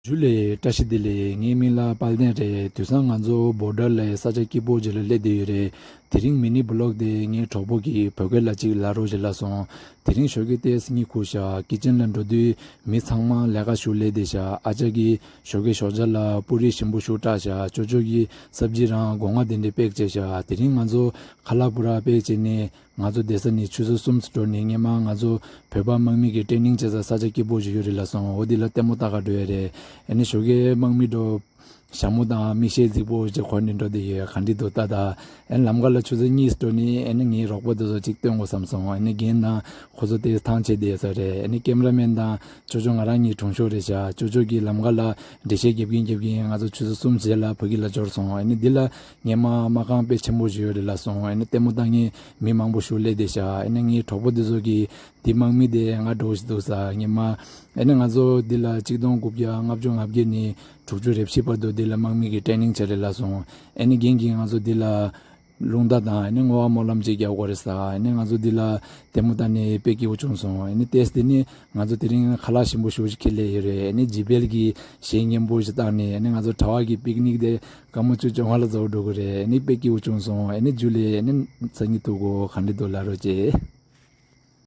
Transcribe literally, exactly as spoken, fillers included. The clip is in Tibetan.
ཇུ་ལེ། བཀྲ་ཤིས་བདེ་ལེགས། ངའི་མིང་ལ་དཔལ་ལྡན་རེད། དུས་སང་ང་ཚོ་བོར་ཌར་ལ་ས་ཆ་སྐྱིད་པོ་ཅིག་ལ་སླེབས་བསྡད་ཡོད་རེད། དེ་རིང་མི་ནི་བི་ལོག་དེ་ངའི་གྲོགས་པོ་གིས་བོད་སྐད་ལ་ཅིག་ལབ་རོགས་ཞེས་ལབ་སོང་། དེ་རིང་ཞོགས་ཀས་ཏོག་ཙམ་གཉིད་ཁུག་ཤག་ཀི་ཅན་ལ་འགྲོ་དུས་མི་ཚང་མ་ལས་ཀ་ཞུ་སླེབས་བསྡད་ཤག་ཨ་ཅག་གིས་ཞོགས་ཀས་ཞོགས་ཇ་ལ་པུ་རི་ཞིམ་པོ་ཞིག་སྤྲད་ཤག་ཅོ་ཅོ་གིས་སབ་ཇི་རང་སྒོ་ང་དེ་འདྲས་པེག་བྱས་ཤག་དེ་རིང་ང་ཚོ་ཁ་ལག་པུ་ར་པེག་བྱས་ནས། ང་ཚོ་བསྡད་ས་ནས་ཆུ་ཚོད་གསུམ་ཙམ་འགྲོ་ནས་སྔོན་མ་ང་ཚོ་བོད་པ་དམག་མི་གི་ཊེ་ནིང་བྱེད་ས་ས་ཆ་སྐྱིད་པོ་ཞིག་ཡོད་རེད་ལབ་སོང་། འོ་དེ་ལ་ལྟད་མོ་ལྟ་ག་འགྲོ་ཡ་རེད། ཨ་ནི་ཞོགས་ཀས་དམག་མི་འགྲོ་ཞྭ་མོ་དང་མིག་ཤེལ་རྫིག་པོ་ཅིག་གོན་ནས་འགྲོ་བསྡད་ཡོད། ག་འདྲས་འདུག་ལྟ་ད། ཨ་ནི་ལམ་ཁ་ལ་ཆུ་ཚོད་གཉིས་འགྲོ་ནས་ཨ་ནི་ངའི་རོགས་པ་དེ་ཚོ་ཅིག་སྟོན་དགོས་བསམ་སོང་། ཨ་ནི་རྒན་དང་ཁོ་ཚོ་དེ་ཐང་ཆད་བསྡད་ཡོད་ས་རེད། ཨ་ནི་ཀེམ་ར་མེན་དང་ཅོ་ཅོ་ང་རང་གཉིས་གྲོང་ཤོག་རེད་ཤག་ཅོ་ཅོ་གིས་ལམ་ཁ་ལ་འགྲེལ་བཤད་རྒྱབ་གིན་རྒྱབ་གིན་ང་ཚོ་ཆུ་ཚོད་གསུམ་རྗེས་ལ་ཕ་གི་ལ་འབྱོར་སོང་། ཨ་ནི་འདི་ལ་ངས་མ་མ་རྐང་དཔེ་ཆེན་པོ་ཞིག་ཡོད་རེད་ལབ་སོང་། ཨ་ནི་ལྟད་མོ་ལྟ་མཁན་མི་མང་པོ་ཞིག་སླེབས་བསྡད་ཤག་ཨ་ནི་ངའི་གྲོགས་པོ་འདི་ཚོ་གིས་འདི་དམག་མི་དེ་ང་འདྲ་བོ་ཞིག་འདུག་ས། ངས་མ་ཨ་ནི་ང་ཚོ་འདི་ལ་གཅིག་སྟོང་དགུ་བརྒྱ་ལྔ་བཅུ་ང་བརྒྱད་ནས་དྲུག་ཅུ་རེ་བཞི་བར་དུ་འདི་ལ་དམག་མི་གི་ཊེ་ནིང་བྱས་རེད་ལབ་སོང་། ཨ་ནི་རྒན་གྱིས་ང་ཚོ་འདི་ལ་རླུང་རྟ་དང་ཨ་ནི་བསྔོ་བ་སྨོན་ལམ་ཅིག་རྒྱག་དགོས་རེད་ས། ཨ་ནི་ང་ཚོ་འདི་ལ་ལྟད་མོ་ལྟ་ནས་དཔེ་སྐྱིད་པོ་བྱུང་སོང་། ཨ་ནི་ཏེས་དེ་ནི་ང་ཚོ་དེ་རིང་ཁ་ལག་ཞིམ་པོ་ཞེ་པོ་ཅིག་ཁྱེར་སླེབས་ཡོད་རེད། ཨ་ནི་ཇི་བེལ་གྱི་གཞས་སྙན་པོ་ཞིག་བཏང་ནས་ཨ་ནི་ང་ཚོ་གྲྭ་པ་གི་པིག་ནིག་དེ་སྐར་མ་བཅུ་བཅོ་ལྔ་ལ་རྫོགས་འགྲོ་གི་རེད། ཨ་ནི་དཔེ་སྐྱིད་པོ་བྱུང་སོང་། ཨ་ནི་ཇུ་ལེ། ཨ་ནི་སང་ཉིན་ཐུག་གོ་ག་འདྲས་འདུག་ལབ་རོགས་བྱེད།